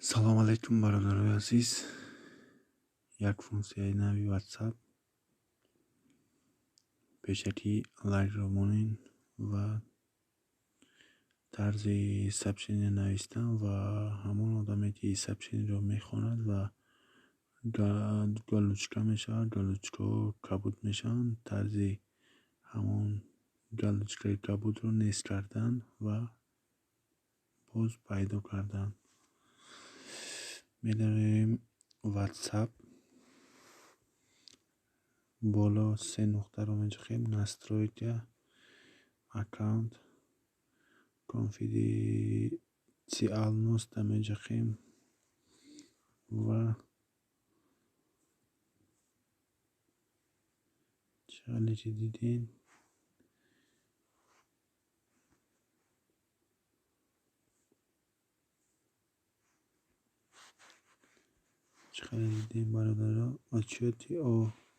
Салом алейкум, бародарои азиз. Як функсияи нави WhatsApp. Пешакӣ лайкро монед ва тарзи сообщение навистан ва ҳамон одаме, ки сообщениеро мехонад ва галочка мешавад, галочкаҳо кабуд мешаванд, тарзи ҳамон галочкаи кабудро нест кардан ва боз пайдо кардан. Медароем WhatsApp, боло се нуқтаро мечахем, настройка, аккаунт, конфиденциальностьа мечахем ва чӣ ки дидем, чӣ хеле дидем, бародаро, отчёты о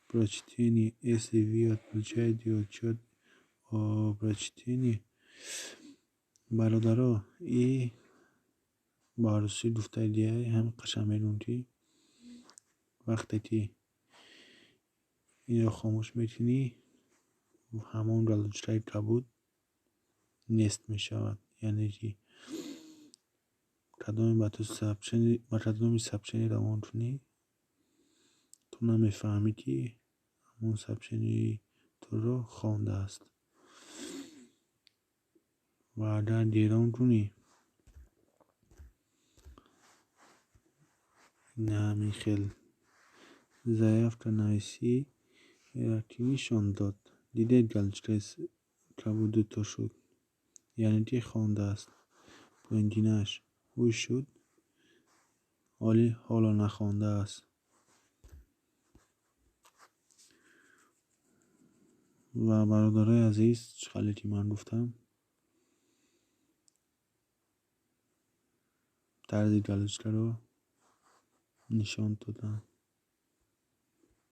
прочтении. Если вы отключаете отчёт о прочтении, бародаро, и ба русӣ гуфтагиай, ҳамин қашан мегӯм, ки вақте ки инро хомӯш мекунӣ, ҳамон галочкаи кабуд нест мешавад, яъне ки кадоме ба ту сообщение, ба кадоме сообщение равон кунӣ, ту намефаҳмӣ, ки ҳамон сообщенияи туро хондааст. Ва агар гирон кунӣ, ина ҳамин хел заявка нависӣ, ки нишон дод, дидед, галочкаи кабуд дуто шуд, яъне ки хондааст. Поинтинаш ҳуш шуд, ҳоло нахондааст. Ва бародарои азиз, чӣ хеле ки ман гуфтам, тарзи галочкаро нишон додам.